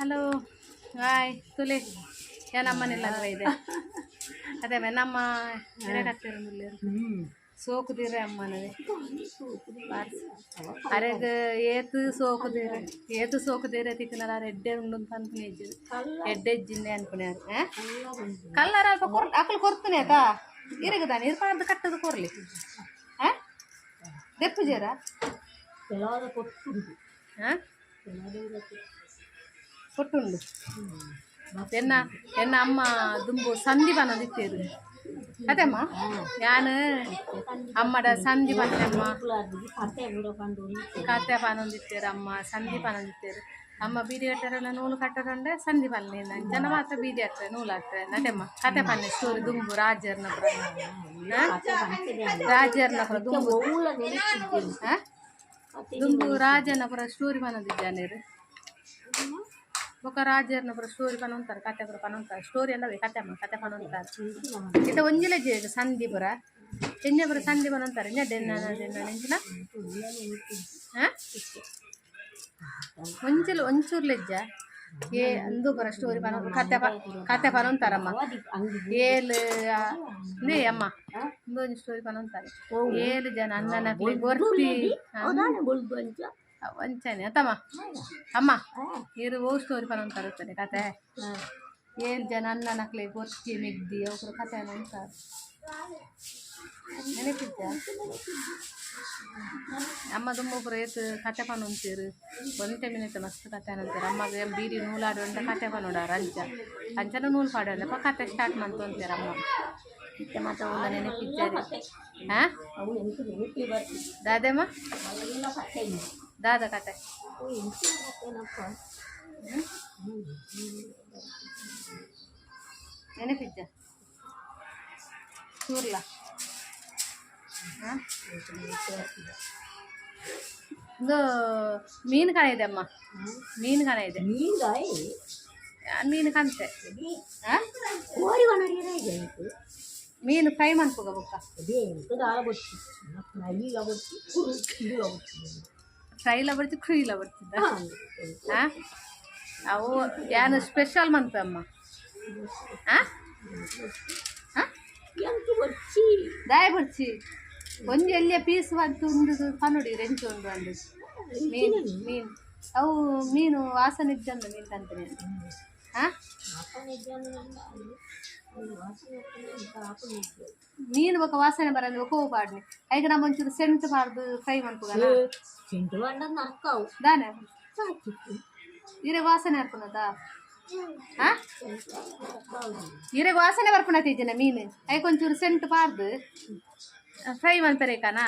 Hello, hi ತುಲೆ. ಏನಮ್ಮನಿಲ್ಲ ಇದೆ ಅದೇ ನಮ್ಮ ಹಿರೇಕತ್ತಿರ ಸೋಕುದಿರೆ ಅಮ್ಮನವೇ. ಅರೆಗ್ ಏತ್ ಸೋಕುದಿರೆ, ಏತ್ ಸೋಕುದಿರೆ ತಿಕ್ಕನಲ್ಲ. ಎಡ್ಡೆ ಉಂಡು ಅಂತ ಅನ್ಪುನೆ ಇಜ್ಜಿದ್, ಎಡ್ಡೆ ಇಜ್ಜಿಂದೆ ಅನ್ಪುನೆ. ಕಲ್ಲರ್ ಅಲ್ಪ ಕೊರ್ ಅಕಲ್ ಕೊರ್ತುನೆ ಅಕ್ಕ ಇರಗ ದಾನೆ ಇರ್ ಪಾಡ್ದು ಕಟ್ಟದು ಕೊರ್ಲಿ. ಆ ದೆಪ್ಪುಜೇರ? ಹಾಂ, ಕೊಟ್ಟುಂಡು. ಎನ್ನ ಎನ್ನ ಅಮ್ಮ ದುಂಬು ಸಂಧಿ ಪನೊಂದಿತ್ತೇರು ಅದೇಮ್ಮ. ಯಾನ್ ಅಮ್ಮಡ ಸಂಧಿ ಪನ್ನೆ ಅಮ್ಮ. ಕತೆ ಪನೊಂದಿತ್ತೇರು ಅಮ್ಮ, ಸಂಧಿ ಪನೊಂದಿತ್ತೇರು ಅಮ್ಮ. ಬೀದಿ ಕಟ್ಟರೆಲ್ಲ ನೂಲು ಕಟ್ಟರಂಡೆ ಸಂಧಿ ಪನ್ನೆ. ಜನ ಮಾತ್ರ ಬೀದಿ ಹತ್ರ ನೂಲು ಹಾಕ್ತಾರೆ ನಟೆಮ್ಮ. ಕತೆ ಪನ್ನೆ, ಸ್ಟೋರಿ ದುಂಬು ರಾಜರ್ನ ಪುರ, ರಾಜರ್ನ ಪುರ ದುಂಬು. ಆ? ದುಂಬು ರಾಜನ ಪುರ ಸ್ಟೋರಿ ಪನೊಂದಿದ್ದಾನೇರು. ಬೊಕ ರಾಜರ್ನ ಪುರ ಸ್ಟೋರಿ ಪನೊಂತಾರೆ, ಕತೆ ಪುರ ಪನೊಂತಾರೆ. ಸ್ಟೋರಿ ಅಲ್ಲವೇ, ಕತೆ ಅಮ್ಮ, ಕತೆ ಪನೊಂತಾರೆ. ಇತ್ತ ಒಂಜಿಲ ಸಂಧಿ ಪುರ ಎಂಜ ಪುರ ಸಂಧಿ ಪನೊಂತಾರೆ. ಡೆನ್ನ ಡೆನ್ನ ಎಂಚಿನ? ಹಾಂ, ಒಂಚಿಲ್ ಒಂಚೂರು ಲೆಜ್ಜ ಏ ಅಂದು ಪುರ ಸ್ಟೋರಿ ಪನ, ಕತೆ ಪ ಕತೆ ಪನೊಂತಾರಮ್ಮ. ಏಲ್ ನೇ ಅಮ್ಮ, ಇಂದೊಂಜಿ ಸ್ಟೋರಿ ಪನೊಂತಾರೆ. ಏಳು ಜನ ಅಣ್ಣನಕ್ಲಿ ಗೊರ್ತಿ ಒಂಚನೆ ಅತ್ತಮ್ಮ. ಅಮ್ಮ, ಇರು, ಓ ಸ್ಟೋರಿ ಪನೊಂತಾರೆ ಇರ್ತದೆ ಕತೆ. ಏಳು ಜನ ಅಣ್ಣನಕ್ಲೆ ಗೊರ್ತಿ ಮೆಗ್ದಿ ಅವ್ರ ಕತೆ ಅಂತಾರೆ. ನೆನಪಿದ್ದ ಅಮ್ಮ ದುಂಬ ಪೂರ ಏತ್ ಕತೆ ಪನೊಂತೀರು. ಒಂತೆ ಮಿನಿಟ್ ಮಸ್ತ್ ಕತೆ ಅಂತಾರೆ ಅಮ್ಮಗ. ಬೀಡಿ ನೂಲಾಡು ಅಂತ ಕತೆ ಪನೋಡಾರ. ಅಂಚ ಅಂಚನ ನೂಲು ಪಾಡೋಂಡಪ್ಪ ಕತೆ ಸ್ಟಾರ್ಟ್ ಮಂತೊಂತೀರ ಅಮ್ಮ. ಇತ್ತೆ ಮಾತ ಉಲ್ಲ ನೆನಪಿಜ್ಜಾರಿ? ಹಾ, ದಾದೆಮ್ಮ, ದಾದ ಕತೆ? ನೆನಪಿಜ್ಜ ಚೂರ್ಲ? ಇದು ಮೀನು ಕಾಣ ಇದೆ ಅಮ್ಮ, ಮೀನು ಕಾಣ ಇದೆ. ಮೀನು ಕಂತೆ. ಮೀನು ಫ್ರೈ ಮನ್ಪುಗ ಬೊಕ್ಕ. ಫ್ರೈಲ ಬರ್ತಿ, ಕುಯ್ಲ ಬರ್ತಿದ್ದ. ಹಾಂ, ಅವು ಯಾನು ಸ್ಪೆಷಲ್ ಮನ್ಪೆ ಅಮ್ಮ. ಹಾಂ ಹಾಂ, ದಾಯ ಬರ್ಚಿ. ಒಂಜಿ ಎಲ್ಲಿಯ ಪೀಸ್ ಬಂತು ಉಂಡು ಪನುಡಿ ರೆಂಚು ಉಂಡು ಅಂದು. ಮೀನು ಮೀನು ಅವು ಮೀನು ವಾಸನೆ ಇದ್ದಂದು ಮೀನು ತಂತನೆ. ಹಾಂ, ಮೀನು ಬೊಕ ವಾಸನೆ ಬರಂದು ಬೊಕ ಪಾಡ್ನಿ. ಐಕ ನಮ್ಮ ಒಂಚೂರು ಸೆಂಟ್ ಪಾಡ್ದು ಫ್ರೈ ಮನ್ಪುಗನ. ದಾನೆ ಇರೆ ವಾಸನೆ ಅರ್ಪುನದ? ಹಾಂ, ಇರೆಗ್ ವಾಸನೆ ಬರ್ಪುನ ತೀಜಿನ ಮೀನು. ಐಕ್ ಒಂಚೂರು ಸೆಂಟ್ ಪಾಡ್ದು ಫ್ರೈ ಮನ್ಪೆರೇಕನಾ?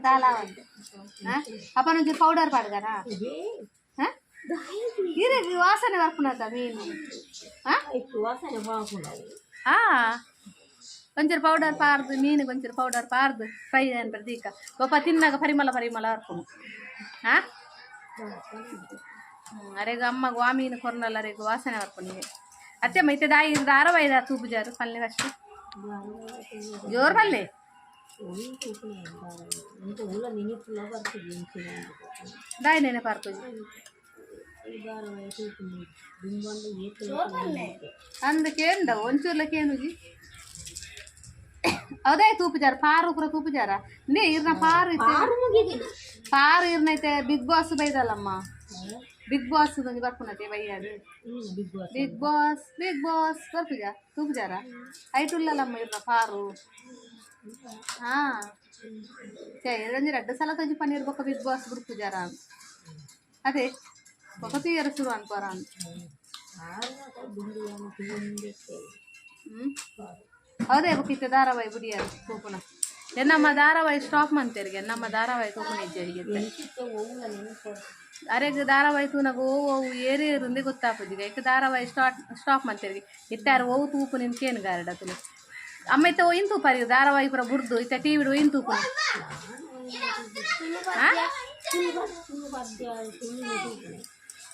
ದಾಲ ಅಪ್ಪನ ಒಂಚೂರು ಪೌಡರ್ ಪಾಡ್ಗನ. ಹಾಂ, ಇರೆಗ್ ವಾಸನೆ ಬರ್ಪುನತ ಮೀನು? ಹಾಂ ಹಾಂ, ಒಂಚೂರು ಪೌಡರ್ ಪಾರ್ದು, ಮೀನಿಗೆ ಒಂಚೂರು ಪೌಡರ್ ಪಾರ್ದು ಫ್ರೈ ಅನ್ಪೆ ದೀಕ ಒಪ್ಪ ತಿನ್ನಾಗ ಪರಿಮಳ ಪರಿಮಳ ಬರ್ಪುನು. ಹಾಂ, ಅರೆಗ್ ಅಮ್ಮಗ್ ವಾ ಮೀನು ಕೊರ್ನಲ್ಲ, ಅರೆಗ್ ವಾಸನೆ ಬರ್ಪುನಿಗೆ. ಅತ್ತೆಮ್ಮ, ಇತ್ತೆ ದಾಯಿ ಧಾರಾವಾಹಿ ತೂಪುಜಾರು ಪಲ್ಲೆ ಫಸ್ಟ್ ಜೋರು ಪಲ್ಲೆ. ದಾಯಿ ನೆನೆ ಪಾರ್ಪುಜಿ ಅಂದ ಕೇಂಡ ಒಂಚೂರ್ಲ ಕೇನುಜಿ. ಅದೇ ತೂಪುಜಾರ ಪಾರು ಪೂರ ತೂಪುಜಾರ ನೇ ಇರ್ನ ಪಾರು ಇತ್ತೆ. ಪಾರು ಇರ್ನೈತೆ. ಬಿಗ್ ಬಾಸ್ ಬೈದಲ್ಲಮ್ಮ, ಬಿಗ್ ಬಾಸ್ ಒಂಜಿ ಬರ್ಪುನತೆ ಬೈಯದು. ಬಿಗ್ ಬಾಸ್, ಬಿಗ್ ಬಾಸ್ ಬರ್ಪುಜ? ತೂಪುಜಾರ? ಐಟುಲ್ಲಲ್ಲಮ್ಮ ಇರ್ನ ಪಾರು. ಹಾ, ಒಂಜಿ ರಡ್ಡ್ ಸಲ ತೊಂಜಿ ಪನ್ನೀರ್ ಬೊಕ್ಕ ಬಿಗ್ ಬಾಸ್ ಬುಡ್ಪುಜಾರ. ಅದೇ ಬೊಕ್ಕ ತೂಯರ ಶುರು ಅನ್ಪರ. ಹ್ಮ್, ಹೌದೇ. ಬೊಕ್ಕ ಇತ್ತೆ ಧಾರಾವಾಹಿ ಬುಡಿಯಾರ ತೂಪುನ. ಎನ್ನಮ್ಮ ಧಾರಾವಾಹಿ ಸ್ಟಾಪ್ ಮಂತೇರಿಗೆ. ನಮ್ಮ ಧಾರಾವಾಹಿ ತೂಪುನ ಇಜ್ಜರಿಗೆ. ಅರೆಗ್ ಧಾರಾವಾಹಿ ತೂನಗ ಓ ಓ ಏರು ಏರುಂದೇ ಗೊತ್ತಾಪುಜಿ. ಐಕ್ ಧಾರಾವಾಹಿ ಸ್ಟಾರ್ಟ್ ಸ್ಟಾಪ್ ಮಂತೇರಿಗೆ. ಇತ್ತೆ ಓವು ತೂಪು ನಿನ್ ಕೇನು ಗಾರಡ ತುಲೆ ಅಮ್ಮ. ಇತ್ತೆ ಒಯಿನ್ ತೂಪಾರಿ ಧಾರಾವಾಹಿ ಪೂರ ಬುಡ್ದು ಇತ್ತೆ ಟಿವಿಡ್ ಒಯಿನ್ ತೂಪುನ?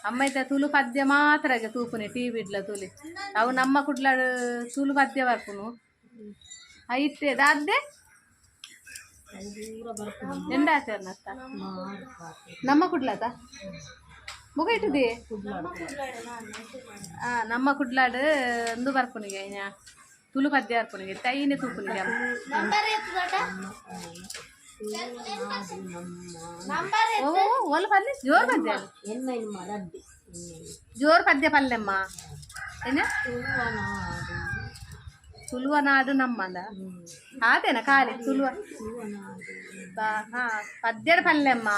ಅಮ್ಮ, ಇತ್ತೆ ತುಳು ಪದ್ಯ ಮಾತ್ರ ತೂಪುನಿ ಟಿವಿಡ್ಲ ತುಲಿ. ಅವು ನಮ್ಮ ಕುಡ್ಲಾಡ್ ತುಳು ಪದ್ಯ ಬರ್ಪುನು. ಐತೆ ದಾದ್ದೆ ಎಂದಾಚರ್ನತ್ತ ನಮ್ಮ ಕುಡ್ಲತ. ಮುಗ ಇಟ್ಟದಿ ನಮ್ಮ ಕುಡ್ಲಾಡು ಎಂದು ಬರ್ಪುನಿಗೆ ತುಳು ಪದ್ಯ ಅರ್ಪುನಿಗೆ ತೈನೆ ತೂಪುನಿಗೆ ಓ ಓಲ್ ಪಲ್ಲೆ ಜೋರು ಪದ್ಯ ಜೋರು ಪದ್ಯ ಪಲ್ಲೆಮ್ಮ ಏನ ತುಳುವ ನಾಡು ನಮ್ಮದ ಆತೇನ ಖಾಲಿ ತುಳುವ ಹಾ ಪದ್ಯದ ಪಲ್ಲೆಮ್ಮ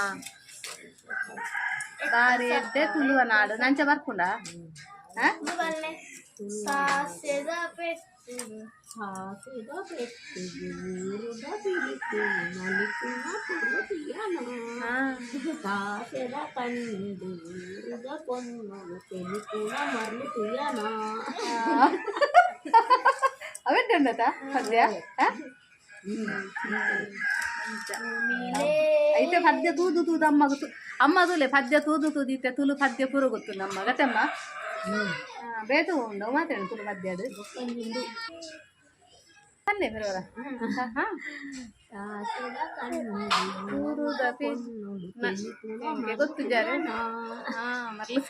ಬಾರಿ ಎಡ್ಡೆ ತುಳುವ ನಾಡು ನಂಚ ಬರ್ಪುಂಡ ಅವೆಂತ ಉಂಡತ ಪದ್ಯ అయితే ಪದ್ಯ ತೂದು ತೂದು ಅಮ್ಮಗ ಅಮ್ಮ ತೂಲೆ ಪದ್ಯ ತೂದು ತೂದಿತ್ತೆ ತುಳು ಪದ್ಯ ಪೂರ ಗೊತ್ತು ನಮ್ಮ ಗತಮ್ಮ ಬೇತು ಉಂಡು ಮಾತಾಡು ತುಳು ಪದ್ಯ ಅದು ಅಲ್ಲೇ ಬರೋರ ಗೊತ್ತು ಜಾರೆ ಮರ್ಲು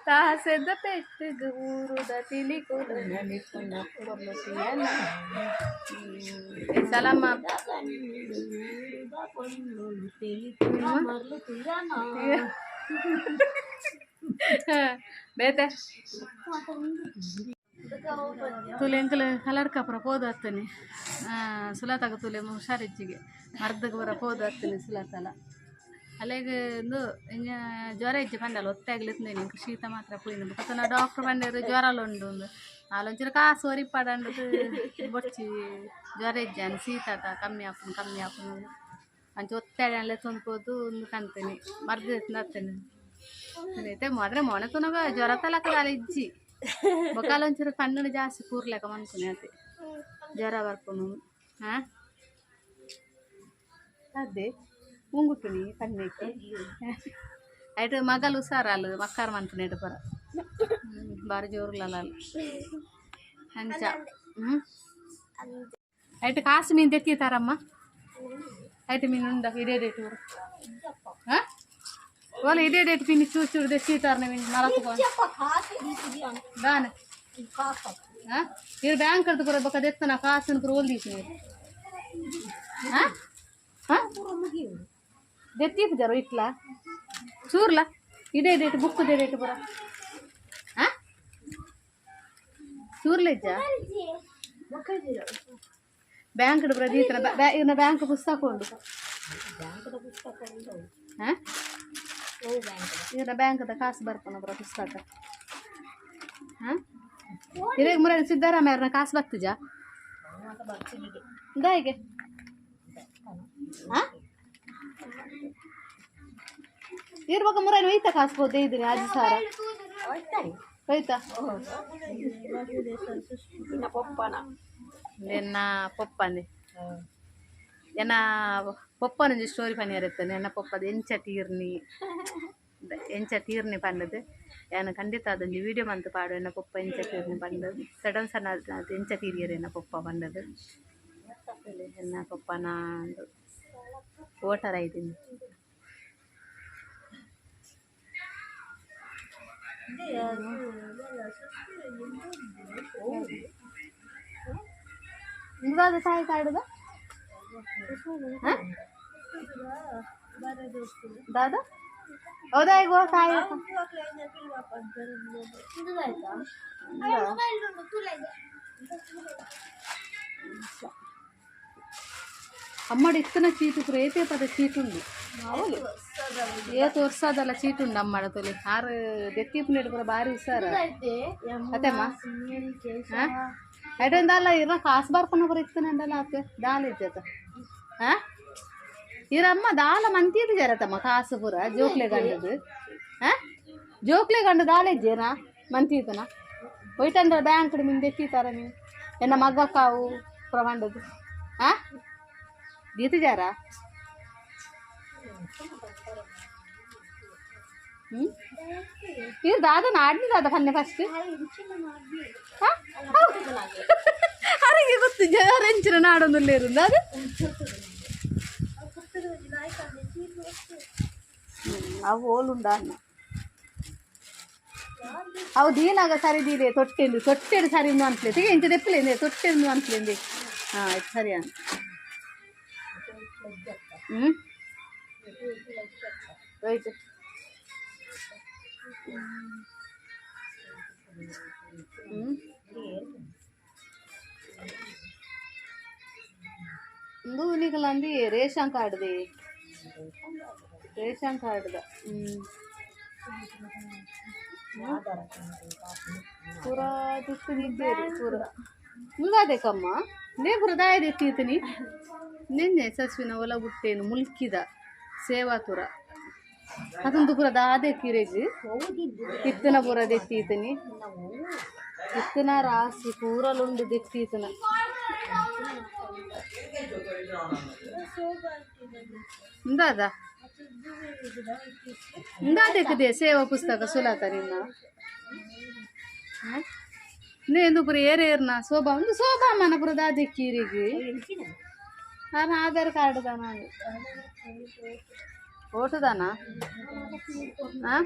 ತಾಸೆದ ಪೆಟ್ಟಿಗೆ ಊರುದ ತಿಳಿಕುಲು ಸಲಮ್ಮ ಬೇತೆ ತುಲೆ ಎಂಕಲ್ ಕಲರ್ ಕಪುರ ಪೋದು ಹತ್ತನಿ ಸುಲತಾಗ ತುಲೆ ಹುಷಾರಿಜ್ಜಿಗೆ ಮರ್ದಗ ಬರ ಪೋದು ಹತ್ತನಿ ಸುಲತಲ ಅಲ್ಲೆಗ್ ಇಂದು ಇಂಜ ಜ್ವರ ಇಜ್ಜಿ ಪಂಡಲ್ಲ ಒತ್ತಾಗ್ಲಿತ್ತು ಇಂಕ ಶೀತ ಮಾತ್ರ ಪುಳಿನ ಬೊಕ್ಕ ಡಾಕ್ಟ್ರ್ ಪಂಡೇರು ಜ್ವರಲ ಉಂಡು ಒಂದು ಆಲೊಂಚೂರು ಕಾಸು ಒರಿಪಾಡಂಡದು ಬೊಡ್ಚಿ ಜ್ವರ ಇಜ್ಜಾನ್ ಶೀತ ಕಮ್ಮಿ ಆಪುಂಡು ಕಮ್ಮಿ ಆಪುಂಡು ಅಂಚ ಒತ್ತಾಡ ತೊಂದು ಒಂದು ಕಂತೇನೆ ಮರ್ದು ಹತ್ತೇನೆ అయితే ಮೊದಲೇ ಮೊನೆ ತುನಗ ಜ್ವರ ತಲಕ ದಾಲ ಇಜ್ಜಿ ಬೊಕ್ಕ ಒಂಚೂರು ಕಣ್ಣು ಜಾಸ್ತಿ ಕೂರ್ಲೆಕ ಮನ್ಪುನೆ ಅತೆ ಜ್ವರ ಬರ್ಪುನು ಹಾಂ ಅದೇ ಮುಂಗುಟ್ಟುನಿ ಕಣ್ಣಕ್ಕೆ ಐಟ್ ಮಗಲು ಹುಷಾರಲ್ಲ ಮಕ್ಕಾರ ಮನ್ಪುನೆ ಇಟ್ಟು ಪರ ಬಾರಿ ಜೋರುಲಲ್ಲ ಅಂಚ ಐಟ್ ಕಾಸು ಮೀನು ತೆತ್ತಿತಾರಮ್ಮ ಐಟ್ ಮೀನು ಉಂಡ ಇದೇ ರೇಟ್ ಹಾಂ ಓಲೆ ಇದೇ ರೇಟ್ ಪಿನ್ನಿ ಚೂರು ಚೂರು ತೆತ್ತಿತಾರ ಮೀನು ಮರಕು ದಾನೆ ಹಾಂ ಇದು ಬ್ಯಾಂಕ್ ಕಡ್ದು ಪೂರ ಬೊಕ್ಕ ದೆತ್ತನ ಕಾಸನ್ನು ಪೂರ ಒಲ್ದೀಸಿ ಹಾಂ ಹಾಂ ದೆತ್ತೀಪು ಇಟ್ಲ ಚೂರ್ಲ ಇದೇ ರೇಟ್ ಬುಕ್ ರೇಟ್ ಪೂರ ಹಾಂ ಚೂರ್ಲೆಜ್ಜ ಬ್ಯಾಂಕ್ ಪೂರ ದೀತನ ಇವ್ನ ಬ್ಯಾಂಕ್ ಪುಸ್ತಕ ಉಂಡು ಹಾಂ ಇವ್ನ ಬ್ಯಾಂಕ್ದ ಕಾಸು ಬರ್ಪನ ಪೂರ ಪುಸ್ತಕ ಹಾಂ ಇದೇ ಮುರ ಸಿದ್ದರಾಮಯ್ಯನ ಕಾಸು ಬರ್ತಜಾ ದಾಯಿಗೆ ಹಾಂ ಇರ್ವಾಗ ಮುರ ಒಯ್ತಾ ಕಾಸು ಬೋದೆ ಇದ್ದೀನಿ ಅಜ್ಜಿ ಸಾರ ಹೋಯ್ತಾ ಎನ್ನ ಪೊಪ್ಪಂದೆ ಎನ್ನ ಪೊಪ್ಪನೊಂಜಿ ಸ್ಟೋರಿ ಪನಿಯರ್ ಇತ್ತನೆ ಎನ್ನ ಪೊಪ್ಪದ ಎಂಚ ತೀರ್ನಿ ಎಂಚ ತೀರ್ನಿ ಪಂಡದು ಯಾನ್ ಖಂಡಿತ ಅದೊಂಜಿ ವಿಡಿಯೋ ಮಂತ್ ಪಾಡು ಎನ್ನ ಪೊಪ್ಪ ಎಂಚ ತೀರ್ನಿ ಪಂಡದು ಸಡನ್ ಸಣ್ಣ ಅದು ಎಂಚ ತೀರಿಯರ್ ಎನ್ನ ಪೊಪ್ಪ ಪಂಡದು ಎನ್ನ ಪೊಪ್ಪನ ವೋಟರ್ ಐತೀನಿ ಇಂದಾದ ತಾಯಿ ಕಾಡುದ ದಾದಾ ಹೌದಾ ಈಗ ತಾಯಿ ಅಮ್ಮಡು ಇತ್ತನ ಚೀಟು ಪೂರ ಏತೆ ಪದ ಚೀಟು ಉಂಡು ಏತ್ ವರ್ಷದಲ್ಲ ಚೀಟು ಉಂಡು ಅಮ್ಮಡ ತೊಲಿ ಆರು ದೆತ್ತಿ ಪೂರ ಭಾರಿ ಹುಷಾರ ಅತ್ತಮ್ಮ ಹಾಂ ಅಲ್ಲ ಇರ ಕಾಸು ಬರ್ಕೊಂಡು ಬರ ಇತ್ತನಂಡಲ್ಲ ಆತ ದಾಲ ಇಜ್ಜತ ಹಾಂ ಇರಮ್ಮ ದಾಲ ಮಂತಿದ್ದು ಜರತಮ್ಮ ಕಾಸು ಪೂರ ಜೋಕ್ಲೆ ಗಂಡದು ಹಾಂ ಜೋಕ್ಲೆ ಗಂಡು ದಾಲ ಇಜ್ಜೇನಾ ಮಂತಿದ್ದನ ಹೋಯ್ತಂದ್ರೆ ಬ್ಯಾಂಕ್ ಮಿನ್ ದೆತ್ತಿತಾರ ನೀನು ಎನ್ನ ಮಗ್ಗ ಕಾವು ಪೂರ ಮಂಡದು ಹಾಂ ದೀತಿಜಾರ ಹ್ಞೂ ಇದು ದಾದ ನಾಡ್ನಿ ದಾದ ಪನ್ನೆ ಫಸ್ಟ್ ಅರೆಗೆ ಗೊತ್ತು ಜನ ನಾಡೊಂದುಲ್ಲೇರು ಅದು ಅವು ಓಲುಂಡ ಅನ್ನ ಅವು ದೀನಾಗ ಸರಿ ದೀಲೆ ತೊಟ್ಟೆಂದು ತೊಟ್ಟೆಡು ಸರಿ ಇಂದು ಅನ್ಪ್ಲೆ ತಿಗೆ ಇಂಚ ದೆಪ್ಪಲೆ ತೊಟ್ಟೆಂದು ಅನ್ಪ್ಲೆಂದು. ಹಾಂ, ಆಯ್ತು, ಸರಿ ಅನ್ನ. ಹ್ಞೂ, ರೈಟ್. ಹ್ಞೂ, ಇಂದು ನಿಕಲಂದಿ ರೇಷನ್ ಕಾರ್ಡ್ದಿ, ರೇಷನ್ ಕಾರ್ಡ್ದ. ಹ್ಞೂ, ಪೂರ ದುಡ್ಡು ನಿದ್ದೇರಿ ಪೂರ ಮುಂಗಾದೇಕಮ್ಮ ನೇ ಪೂರ ದಾಯ ದೆತ್ತೀತೀನಿ. ನಿನ್ನೆ ಸಸ್ವಿನ ಒಲ ಬುಟ್ಟೇನು ಮುಲ್ಕಿದ ಸೇವಾತುರ ಅದೊಂದು ಪೂರ ದಾದೆ ಕಿರೇಜ್ ಇತ್ತನ ಪೂರ ದೆತ್ತೀತೀನಿ. ಇತ್ತನ ರಾಸಿ ಪೂರಲುಂಡು ದೆತ್ತೀತನ. ಇಂದಾದ ಇಂದಾದೆಕ್ಕದೆ ಸೇವಾ ಪುಸ್ತಕ ಸುಲಾತ ನಿನ್ನ ನೇಂದು ಪೂರ ಏರೇರ್ನ ಶೋಭಾ ಒಂದು ಶೋಭಾ ಮನ ಪೂರ ದಾದೆ ಕೀರಿಗೆ ನಾನು ಆಧಾರ್ ಕಾರ್ಡ್ ದಾನ ಓಟು ದಾನ. ಹಾಂ.